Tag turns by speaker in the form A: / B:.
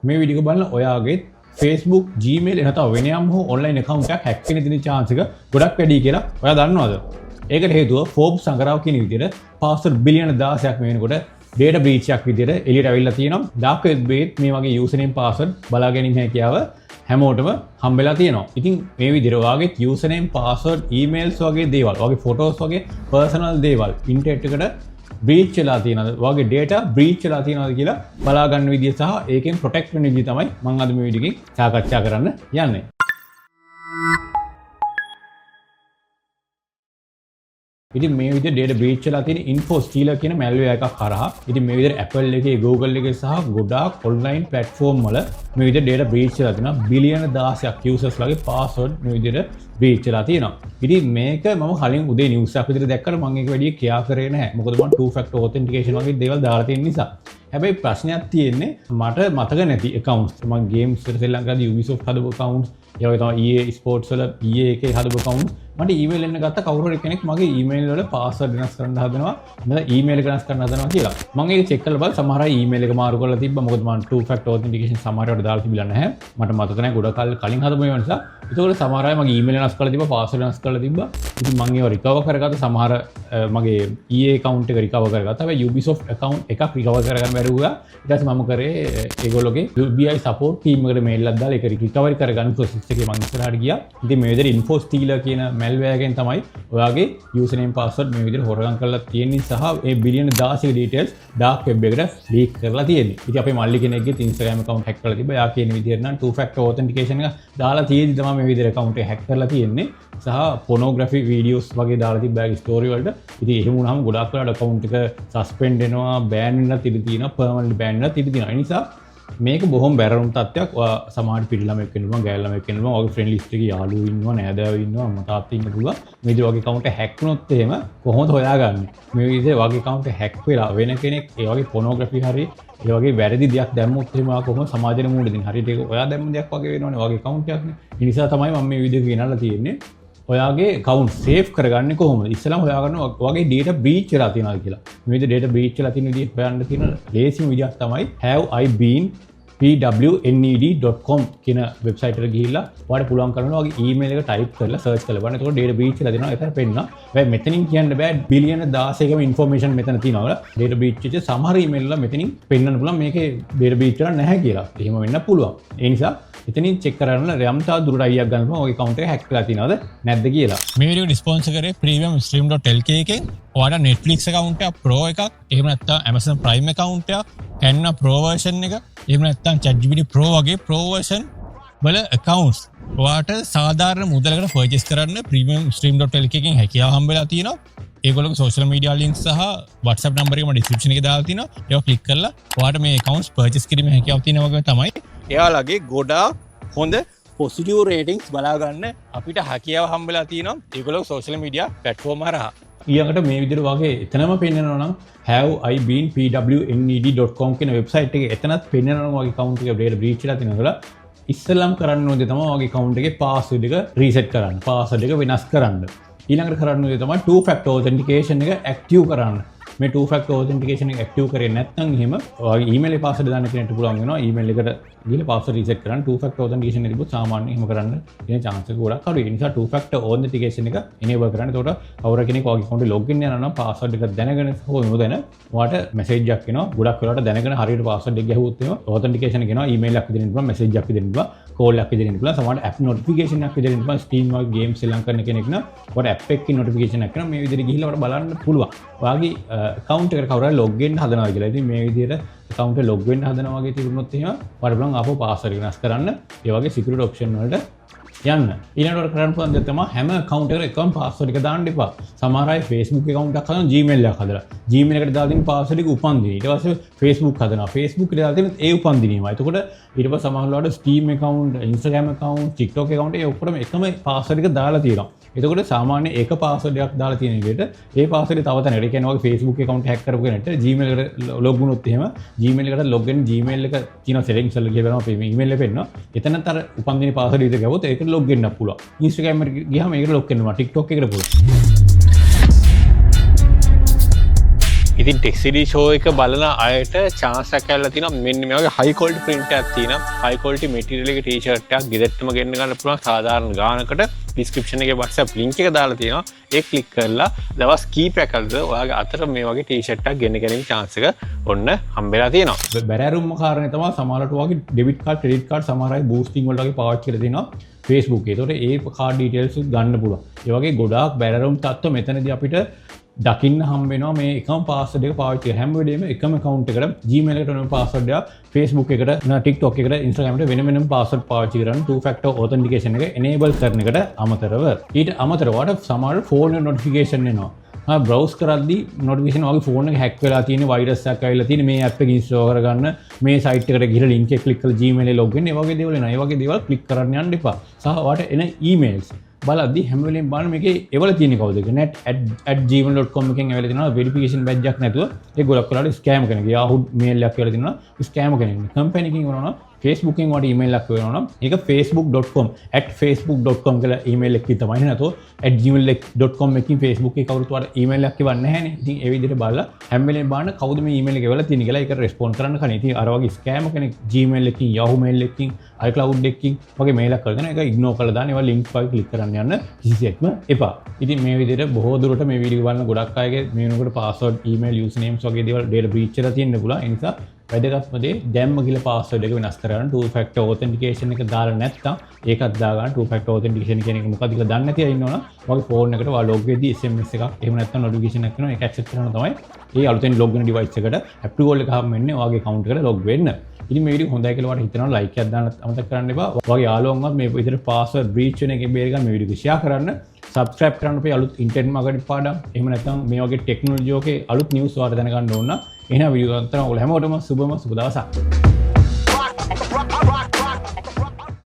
A: මේ වීඩියෝ එක බලන ඔයාගේ Facebook, Gmail එහෙම නැත්නම් වෙන යම් හෝ ඔන්ලයින් ඇකවුන්ට් එකක් හැක් වෙන තියෙන chance එක ගොඩක් වැඩි කියලා ඔයා දන්නවද? ඒකට හේතුව Forbes සංග්‍රහව කියන විදිහට පාස්වර්ඩ් බිලියන 16ක් මේ වෙනකොට ඩේටා බ්‍රීච් එකක් විදිහට එළියට ඇවිල්ලා තියෙනවා. ඩාර්ක් වෙබ් එකේ මේ වගේ යූසර් නේම් පාස්වර්ඩ් බලා ගැනීම හැකියාව හැමෝටම හම්බෙලා තියෙනවා. ඉතින් මේ විදිහට ඔයාගේ යූසර් නේම් පාස්වර්ඩ්, ඊමේල්ස් වගේ දේවල්, ඔයාගේ ෆොටෝස් වගේ පර්සනල් දේවල් ඉන්ටර්නෙට් එකට බ්‍රීච් වෙලා තියෙනවද, ඔයාගේ ඩේටා බ්‍රීච් වෙලා තියෙනවද කියලා බලා ගන්න විදිය සහ ඒකෙන් ප්‍රොටෙක්ට් වෙන විදිය තමයි මම අද මේ වීඩියෝ එකෙන් සාකච්ඡා කරන්න යන්නේ. ඉතින් මේ විදිහට ඩේටා බ්‍රීච් වෙලා තියෙන ඉන්ෆෝ ස්ටීලර් කියන මැල්වෙයාර් එකක් හරහා ඉතින් මේ විදිහට Apple එකේ, Google එකේ සහ ගොඩාක් ඔන්ලයින් ප්ලැට්ෆෝම් වල මේ විදිහට ඩේටා බ්‍රීච් වෙලා තියෙනවා. බිලියන 16ක් යූසර්ස් ලගේ පාස්වර්ඩ් මේ විදිහට බ්‍රීච් වෙලා තියෙනවා. ඉතින් මේක මම කලින් උදේ නිවුස් එකක් විදිහට දැක්කට මම ඒක වැඩි කෙයා කරේ නැහැ. මොකද මම two factor authentication වගේ දේවල් දාලා තියෙන නිසා. හැබැයි ප්‍රශ්නයක් තියෙන්නේ මට මතක නැති accounts. මම ගේම්ස් වල සෙල්ලම් කරද්දී Ubisoft හදපු accounts, ඒ වගේ තමයි EA Sports වල EA එකේ හදපු accounts මට ඊමේල් එන්න ගත්ත කවුරු හරි කෙනෙක් මගේ ඊමේල් වල පාස්වර්ඩ් වෙනස් කරන්න හදනවා, නැත්නම් ඊමේල් එක වෙනස් කරන්න හදනවා කියලා. මම ඒක චෙක් කරලා බලලා සමහර අය ඊමේල් එක මාරු කරලා තිබ්බා. මොකද මම two factor authentication සමහර ඒවාට දාලා තිබිලා නැහැ. මට මතක නැහැ ගොඩක් කල් කලින් හදපු ඒවා නිසා. ඒතකොට සමහර අය මගේ ඊමේල් වෙනස් කරලා තිබ්බා, පාස්වර්ඩ් වෙනස් කරලා තිබ්බා. ඉතින් මම ඒවා රිකවර් කරගත්තා. සමහර මගේ EA account එක රිකවර් කරගත්තා. හැබැයි Ubisoft account එකක් රිකවර් කරගන්න බැරි වුණා. ඊට පස්සේ මම කරේ ඒගොල්ලෝගේ UBI support team එකට මේල් එකක් දාලා ඒක රිකවරි කරගන්න ප්‍රොසෙස් එකේ මම ඉස්සරහට ගියා. ඉතින් මේ විදිහට info stealer කියන මැල්වෙයාර් එකෙන් තමයි ඔයාගේ යූසර් නේම් පාස්වර්ඩ් මේ විදිහට හොරගම් කරලා තියෙන්නේ සහ ඒ බිලියන 16 ඩීටේල්ස් ඩාර්ක් වෙබ් එකට ලීක් කරලා තියෙන්නේ. ඉතින් අපේ මල්ලි කෙනෙක්ගේ Instagram account hack කරලා තිබ්බා. එයා කියන විදිහට නම් two factor authentication එක දාලා තියෙද්දි තමයි මේ විදිහට account එක හැක් කරලා තියෙන්නේ. සහ පොනෝග්‍රැෆි වීඩියෝස් වගේ දාලා තිබ්බා එයාගේ ස්ටෝරි වලට. ඉතින් එහෙම වුණාම ගොඩක් වෙලාවට account එක සස්පෙන්ඩ් වෙනවා, බෑන් වෙන්නත් ඉඩ තියෙනවා, පර්මනන්ට් බෑන් වෙන්නත් ඉඩ තියෙනවා. ඒ නිසා මේක බොහොම බැරළුම් තත්ත්වයක්. ඔයා සමහර පිරි ළමයෙක් වෙන්න පුළුවන්, ගෑනු ළමයෙක් වෙන්න පුළුවන්, ඔයාගේ ෆ්‍රෙන්ඩ් ලිස්ට් එකේ යාළුවෝ ඉන්නවා, නෑදෑයෝ ඉන්නවා, අම්මා තාත්තා ඉන්න පුළුවන්. මේ විදිහට ඔයාගේ account එක හැක් වුණොත් එහෙම කොහොමද හොයාගන්නේ? මේ විදිහට ඔයාගේ account එක හැක් වෙලා වෙන කෙනෙක් ඒ වගේ පොනෝග්‍රැෆි හරි ඒ වගේ වැරදි දෙයක් දැම්මොත් එහෙම ඔයා කොහොමද සමාජයට මුහුණ දෙන්නේ? හරියට ඒක ඔයා දැම්ම දෙයක් වගේ වෙනවනේ, ඔයාගේ account එකක්නේ. ඒ නිසා තමයි මම මේ වීඩියෝ එක ගෙනල්ලා තියෙන්නේ. ඔයාගේ account save කරගන්නේ කොහොමද? ඉස්සෙල්ලාම හොයාගන්න ඔයාගේ data breach වෙලා තියෙනවද කියලා. මේ විදිහට data breach වෙලා තියෙන විදිහ හොයන්න තියෙන ලේසිම විදියක් තමයි have I been pwned.com කියන වෙබ්සයිට් එකට ගිහිල්ලා ඔයාලට පුළුවන් කරනවා ඔයාගේ ඊමේල් එක ටයිප් කරලා සර්ච් කරලා බලන්න. එතකොට data breach වෙලා තියෙනවා එතන පෙන්නනවා. හැබැයි මෙතනින් කියන්න බෑ බිලියන 16කම ඉන්ෆර්මේෂන් මෙතන තියෙනවා කියලා. data breach වෙච්ච සමහර ඊමේල් වල මෙතනින් පෙන්වන්න පුළුවන් මේකේ data breach වෙලා නැහැ කියලා. එහෙම වෙන්න පුළුවන්. ඒ නිසා එතනින් චෙක් කරන්න යම් තාක් දුරට අයියක් ගන්න පුළුවන් ඔයාගේ account එක හැක් වෙලා තියෙනවද නැද්ද කියලා.
B: මේ වීඩියෝ ස්පොන්සර් කරේ premium stream.lk එකෙන්. ඔයාලා Netflix account එකක් Pro එකක්, එහෙම නැත්නම් Amazon Prime account එකක්, Canva Pro version එක, එහෙම නැත්නම් ChatGPT Pro වගේ Pro version වල accounts ඔයාට සාධාරණ මුදලකට පර්චේස් කරන්න premium stream.lk එකෙන් හැකියාව හම්බ වෙලා තියෙනවා. ඒගොල්ලෝගේ social media links සහ WhatsApp number එක මම description එකේ දාලා තියෙනවා. ඒවා ක්ලික් කරලා ඔයාට මේ accounts purchase කිරීමේ හැකියාව තියෙනවා වගේ තමයි. එයාලගේ ගොඩාක් හොඳ පොසිටිව් රේටින්ග්ස් බලා ගන්න අපිට හැකියාව හම්බ වෙලා තියෙනවා ඒගොල්ලෝ සෝෂල් මීඩියා ප්ලැට්ෆෝම් හරහා.
A: ඊළඟට මේ විදිහට වගේ එතනම පෙන්නනවා නම් have I been pwned.com කියන වෙබ්සයිට් එකේ එතනත් පෙන්නනවා නම් වගේ account එක data breach වෙලා තියෙනවා කියලා ඉස්සෙල්ලම කරන්න ඕනේ තමයි වගේ account එකේ password එක reset කරන්න, password එක වෙනස් කරන්න. ඊළඟට කරන්න ඕනේ තමයි two factor authentication එක active කරන්න. මේ two factor authentication එක active කරේ නැත්නම් එහෙම ඔයාගේ email එකේ password දාන්න කෙනෙක්ට පුළුවන් වෙනවා email එකට ගිහලා password reset කරන්න. Two factor authentication එක තිබ්බොත් සාමාන්‍යයෙන් එහෙම කරන්න තියෙන chance එක ගොඩක් අඩුයි. ඒ නිසා two factor authentication එක enable කරන්න. එතකොට කවුරු කෙනෙක් ඔයාගේ account එකේ login වෙනවා නම් password එක දැනගෙන හෝ නොදැන ඔයාට message එකක් එනවා. ගොඩක් වෙලාවට දැනගෙන හරියට password එක ගැහුවොත් එහෙම authentication එක එනවා. Email එකක් විදිහට පුළුවන්, message එකක් විදිහට පුළුවන්, කෝල් එකක් විදිහට පුළුවන්, සමහරවිට app notification එකක් විදිහට පුළුවන්. Steam වගේ games සෙල්ලම් කරන කෙනෙක් නම් ඔයාට app එකකින් notification එකක් එනවා. මේ විදිහට ගිහිල්ලා ඔයාට බලන්න පුළුවන් ඔයාගේ account එකට කවුරු හරි log වෙන්න හදනවා කියලා. ඉතින් මේ විදිහට account එක log වෙන්න හදනවා වගේ තිබුණොත් එහෙම ඔයාලට පුළුවන් ආපහු password එක වෙනස් කරන්න. ඒ වගේ security option වලට යන්න. ඊළඟට ඔයාලට කරන්න පුළුවන් දේ තමයි හැම account එකකට එකම password එක දාන්න එපා. සමහර අය Facebook account එකක් හදනවා Gmail එකක් හදලා. Gmail එකට දාලා තියෙන password එක උපන්දිනේ. ඊට පස්සේ Facebook හදනවා. Facebook එකට දාලා තියෙන ඒ උපන්දිනේමයි. එතකොට ඊට පස්සේ සමහර වෙලාවට Steam account, Instagram account, TikTok account ඒ ඔක්කොම එකම password එක දාලා තියෙනවා. එතකොට සාමාන්‍ය එක පාස්වර්ඩ් එකක් දාලා තියෙන විදිහට ඒ පාස්වර්ඩ් එක තව තැනකට, ඒ කියන්නේ ඔයාගේ Facebook account hack කරපු කෙනෙක්ට Gmail එකට ලොග් වුණොත් එහෙම Gmail එකට ලොග් වෙන Gmail එක තියෙන සෙටින්ග්ස් වල ගිහලා බලනවා අපේ මේ email එක පෙන්නනවා. එතනත් අර උපන්දිනේ පාස්වර්ඩ් විතර ගැහුවොත් ඒකට ලොග් වෙන්න පුළුවන්. Instagram එකට ගියාම ඒකට ලොග් වෙනවා. TikTok එකට පුළුවන්.
B: ඉතින් ටෙක් සිටි ෂෝ එක බලන අයට චාන්ස් එකක් ඇවිල්ලා තිනවා. මෙන්න මේ වගේ හයි ක්වොලිටි ප්‍රින්ට් එකක් තියෙනවා. හයි ක්වොලිටි මැටීරියල් එකේ ටී-ෂර්ට් එකක් ගෙදරටම ගෙන්න ගන්න පුළුවන් සාධාරණ ගානකට. ඩිස්ක්‍රිප්ෂන් එකේ WhatsApp link එක දාලා තියෙනවා. ඒ ක්ලික් කරලා දවස් කීපයක් ඇතුළත ඔයාගේ අතට මේ වගේ ටී-ෂර්ට් එකක් ගෙන්න ගැනීම චාන්ස් එක ඔන්න හම්බෙලා තියෙනවා.
A: බැරෑරුම්ම කාරණේ තමයි සමහරට වගේ ඩෙබිට් කාඩ්, ක්‍රෙඩිට් කාඩ් සමහර අය බූස්ටිං වලට වගේ පාවිච්චි කරලා තිනවා Facebook එකේ. ඒතකොට ඒ කාඩ් ඩීටේල්ස් ගන්න පුළුවන්. ඒ වගේ ගොඩාක් බැරෑරුම් තත්ත්ව මෙතනදී අපිට දකින්න හම්බ වෙනවා. මේ එකම පාස්වර්ඩ් එක පාවිච්චි කරලා හැම වෙලේම එකම account එකට, Gmail එකට වෙනම පාස්වර්ඩ් එකක්, Facebook එකට නා, TikTok එකට, Instagram එකට වෙන වෙනම පාස්වර්ඩ් පාවිච්චි කරන්න, two factor authentication එක enable කරන එකට අමතරව. ඊට අමතරව ඔයාලට සමහර ෆෝන් එක නොටිෆිකේෂන් එනවා. ආ බ්‍රවුස් කරද්දී නොටිෆිකේෂන් වගේ ෆෝන් එක හැක් වෙලා තියෙන, වෛරස් එකක් ඇවිල්ලා තියෙන, මේ ඇප් එක ඉන්ස්ටෝල් කරගන්න, මේ සයිට් එකට ගිහලා ලින්ක් එක ක්ලික් කරලා Gmail එකේ ලොග් වෙන්න, ඒ වගේ දේවල් එනවා. ඒ වගේ දේවල් ක්ලික් කරන්න යන්න එපා. සහ ඔයාලට එන ඊමේල්ස් බලද්දි හැම වෙලේම බලන්න මේකේ එවල තියෙන කවුද කියලා. net@gmail.com එකෙන් ඇවිල්ලා තියෙනවා වෙරිෆිකේෂන් බැජ් එකක් නැතුව. ඒ ගොඩක් වෙලාවට ස්කෑම් කෙනෙක්. Yahoo mail එකක් කියලා තියෙනවා, ස්කෑම් කෙනෙක්. කම්පැනි එකකින් එවනවා නම්, Facebook එකෙන් ඔයාලට ඊමේල් එකක් එවනවා නම්, ඒක facebook.com @facebook.com කියලා ඊමේල් එකකින් තමයි එන්නේ. නැතුව @gmail.com එකකින් Facebook එකේ කවුරුත් ඔයාලට ඊමේල් එකක් එවන්නේ නැහැනේ. ඉතින් ඒ විදිහට බලලා හැම වෙලේම බලන්න කවුද මේ ඊමේල් එක එවලා තියෙන්නේ කියලා, ඒකට රෙස්පොන්ඩ් කරන්න කලින්. ඉතින් අර වගේ ස්කෑම් කෙනෙක් Gmail එකකින්, Yahoo mail එකකින්, iCloud එකකින් වගේ මේල් එකක් කරගෙන ඒක ඉග්නෝර් කරලා දාන්න. ඒවා ලින්ක් වගේ ක්ලික් කරන්න යන්න කිසිසේත්ම එපා. ඉතින් මේ විදිහට බොහෝ දුරට මේ වීඩියෝ බලන ගොඩක් අයගේ මේ වෙනකොට පාස්වර්ඩ්, ඊමේල්, යූසර් නේම්ස් වගේ දේවල් ඩේටා බ්‍රීච් වෙලා තියෙන්න පුළුවන්. ඒ නිසා වැදගත්ම දේ දැම්ම ගිහලා පාස්වර්ඩ් එක වෙනස් කරගන්න. Two factor authentication එක දාලා නැත්නම් ඒකත් දාගන්න. Two factor authentication කියන එක මොකක්ද කියලා දන්නේ නැති අය ඉන්නවනම් ඔයාගේ ෆෝන් එකට ඔයා ලොග් වෙද්දී SMS එකක් එහෙම නැත්නම් නොටිෆිකේෂන් එකක් එනවා. ඒක ඇක්සෙප්ට් කරනවා තමයි ඒ අලුතෙන් ලොග් වෙන ඩිවයිස් එකට ඇප්‍රූවල් එක හම්බ වෙන්නේ ඔයාගේ account එකට ලොග් වෙන්න. ඉතින් මේ වීඩියෝ හොඳයි කියලා ඔයාලට හිතනවා ලයික් එකක් දාන්න අමතක කරන්න එපා. ඔයාගේ යාළුවන්වත් මේ විදිහට පාස්වර්ඩ් බ්‍රීච් වෙන එකෙන් බේරගන්න මේ වීඩියෝ එක ෂෙයා කරන්න. සබ්ස්ක්‍රයිබ් කරන්න අපේ අලුත් ඉන්ටර්නෙට් මාකටිං පාඩම්, එහෙම නැත්නම් මේ වගේ ටෙක්නොලොජි එකේ අලුත් නිවුස් ඔයාලට දැනගන්න ඕන නම්. එහෙනම් වීඩියෝ එක අන්තර ඔයාලා හැමෝටම සුබම සුබ දවසක්.